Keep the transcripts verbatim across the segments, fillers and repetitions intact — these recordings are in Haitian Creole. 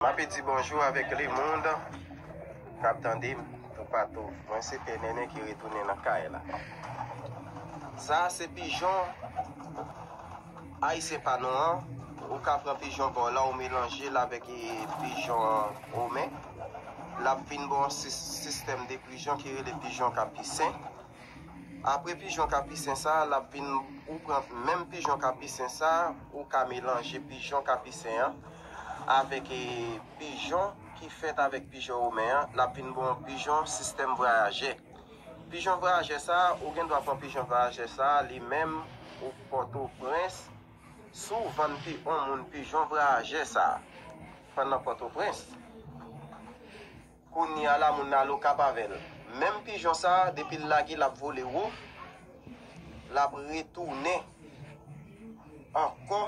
M ape di bonjou avèk lemonn k ap tande m toupatou. Mwen se Pè Nènè ki retounen nan kay la. Sa a se pijon ayisyen pa nou an. Ou ka pran pijon pa w la, ou melanje l avèk, e, pijon omen. L ap vin ba w yon sis-, sistèm de pijon ki rele pijon kapisen. Apre pijon kapisen sa a, l ap vin, ou pran menm pijon kapisen sa a, ou ka melanje pijon kapisen an avèk, e, pijon ki fèt avèk pijon omen an, l ap vin ba w yon pijon sistèm vwayajè. Pijon vwayajè sa a, ou gen dwa pran pijon vwayajè sa a, li menm, ou Pòtoprens, si w vann pi, yon moun pijon vwayajè sa a, pandan Pòtoprens. Kounye a la, moun nan al Okap avè l. Menm pijon sa a, depi l lage, l ap vole wo, l ap retounen ankò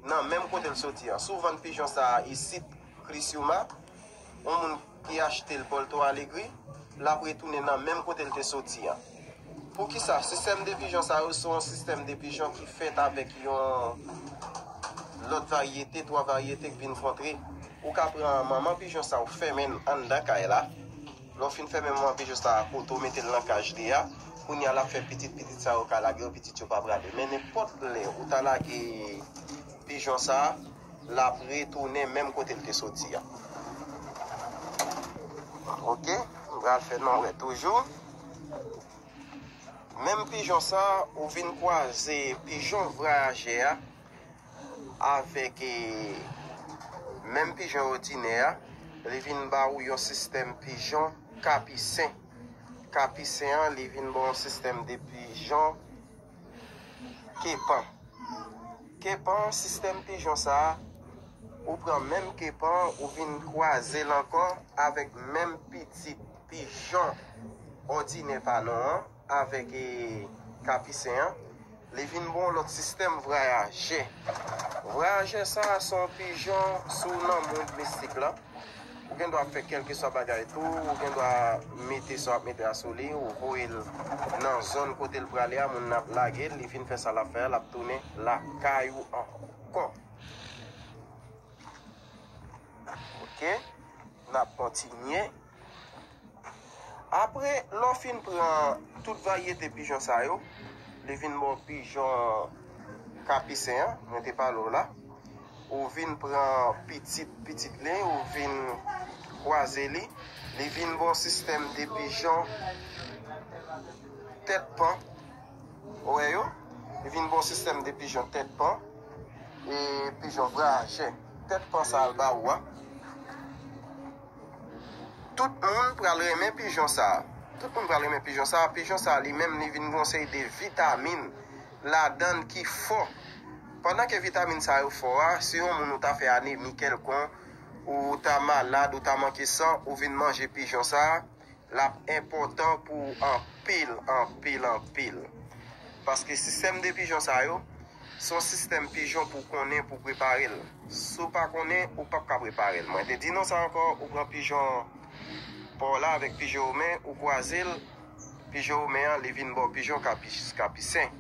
nan menm kote l soti an. Si w vann pijon sa a isit, Criciúma, yon moun ki achte l Porto Alegre, l ap retounen nan menm kote l te soti an. Poukisa? Sistèm de pijon sa yo se yon sistèm de pijon ki fèt avèk yon lòt varyete, twa varyete k vin kontre. Ou ka pran manman pijon sa, ou fèmen l anndan kay la. Lè w fin fèmen manman pijon sa a, kote w mete l nan kaj li a, kounye a l ap fè pitit, pitit sa yo ka lage yo, pitit yo pa prale. Men nenpòt lè ou ta lage pijon sa a, l ap retounen menm kote l te soti a. Oke, m pral fè nou wè toujou. Menm pijon sa a, ou vin kwaze pijon vwayajè a avèk, e, menm pijon òdinè a, li vin ba ou yon sistèm pijon kapisen. Kapisen an, li vin ba w yon sistèm de pijon kepan. Kepan, sistèm pijon sa a, ou pran menm kepan, ou vin kwaze l ankò avèk menm pitit pijon òdinè pa nou an, avèk, e, kapisen an, li vin ba w lòt sistèm vwayajè. Vwayajè sa a se yon pijon, si w nan mond mistik la, ou gen dwa fè kèlkeswa bagay tou, ou gen dwa mete sa w ap mete a sou li, ou voye l nan zòn kote l prale a, moun nan ap lage l, li fin fè sa l ap fè a, l ap tounen lakay ou ankò. Oke, n ap kontinye. Apre, lè w fin pran tout varyete pijon sa yo, li vin ba w pijon kapisen an, mwen te pale w la. Ou vin pran pitit, pitit li, ou vin kwaze li, li vin ba w sistèm de pijon tèt pan. Ou wè yo? Li vin ba w sistèm de pijon tèt pan, e pijon vwayajè. Tèt pan sa a l ba ou a. Tout moun pral renmen pijon sa a. Tout moun pral renmen pijon sa a. Pijon sa a, li menm, li vin gen yon seri de vitamin ladan l ki fò. Pandan ke vitamin sa yo fò a, si yon moun ou ta fè anemi kèlkonk, ou ta malad, ou ta manke san, ou vin manje pijon sa a, l ap enpòtan pou ou anpil, anpil, anpil. Paske sistèm de pijon sa yo, se yon sistèm pijon pou w konnen, pou w prepare l. Si w pa konnen, ou p ap ka prepare l. Mwen te di nou sa ankò, ou pran pijon pa w la avèk pijon omen, ou kwaze l, pijon omen an, li vin ba w pijon kapi-, kapisen.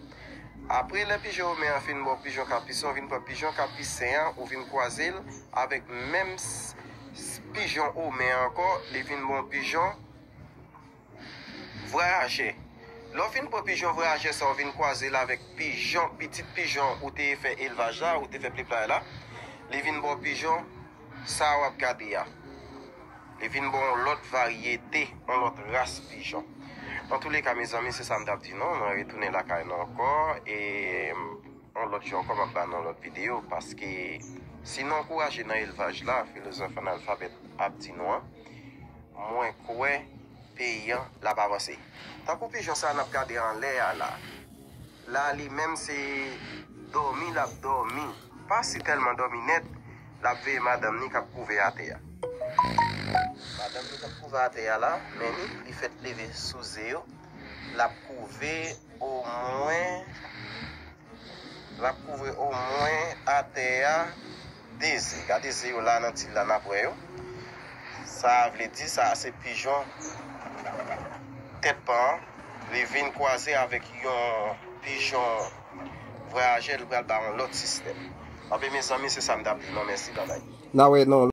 Apre lè pijon omen an fin ba w pijon kapisen, ou vin pran pijon kapisen an, ou vin kwaze l avèk menm s-, s-, pijon omen an ankò, li vin ba w pijon vwayajè. Lè w fin pran pijon vwayajè sa, ou vin kwaze l avèk pijon, pitit pijon ou te fè elvaj la, ou te fè plipray la, li vin ba w pijon sa w ap gade a. Li vin ba w yon lòt varyete, yon lòt ras pijon. Antouleka, mezanmi, se sa m t ap di nou. Mwen retounen lakay nou ankò, e yon lòt jou ankò, m ap ba nou yon lòt videyo, paske si nou ankouraje nan elvaj la, Filozòf Analfabèt ap di nou an, mwen kwè peyi an l ap avanse. Tankou pijon sa n ap gade anlè a la. La, li menm, se dòmi l ap dòmi. Pa si tèlman dòmi nèt, l ap veye madanm li k ap kouve atè a. Madanm li k ap kouve atè a la, men li, li fèk leve sou ze yo. L ap kouve omwen, l ap kouve omwen atè a de ze. Gade ze yo la nan ti la, n ap wè yo. Sa vle di, sa a se pijon tèt pan an. Li vin kwaze avèk yon pijon vwayajè, li pral ba yon lòt sistèm. Anben, mezanmi, se sa m t ap di nou. Mèsi, babay. N a wè nan